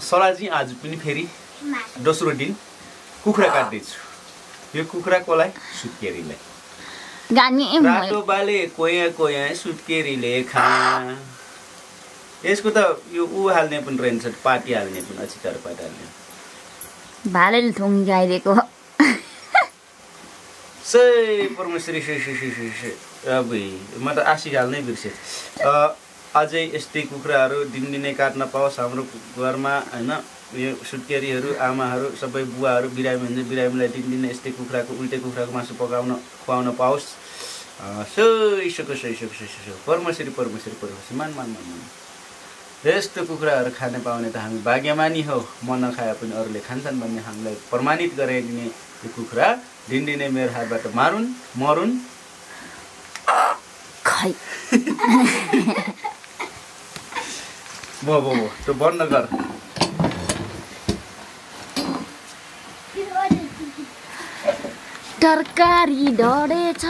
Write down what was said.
सलाजी आज पनि फेरि दोस्रो दिन कुखुरा काट्दैछु। यो कुखुरा कोलाई सुत्केरीलाई रातो बाले कोया कोया सुत्केरीले खा। यसको त यो हाल्ने पनि रहन्छ, पाटी हाल्ने पनि, अचिकार पाटी हाल्ने। भालेले थुङ्गाइदिएको सही परमेश्वरी अब म त आशी हाल्नै बिर्सेँ। अझै यस्तै कुखुराहरू दिनदिनै काट्न पाओस् हाम्रो घरमा हैन। यो सुत्केरीहरू आमाहरू सबै बुवाहरू बिरामी हुन्छ, बिरामीलाई दिनदिनै यस्तै कुखुराको उल्टे कुखुराको मासु पकाउन खुवाउन पाओस्। सही परमेश्वरी मान यस्तो कुखुराहरू खान पाउने त हामी भाग्यमानी हो। म नखाए पनि अरूले खान्छन् भन्ने हामीलाई प्रमाणित गराइदिने यो कुखुरा दिनदिनै मेरो हातबाट मरुन् खै भो त्यो बन्द गर। तरकारी डढेछ।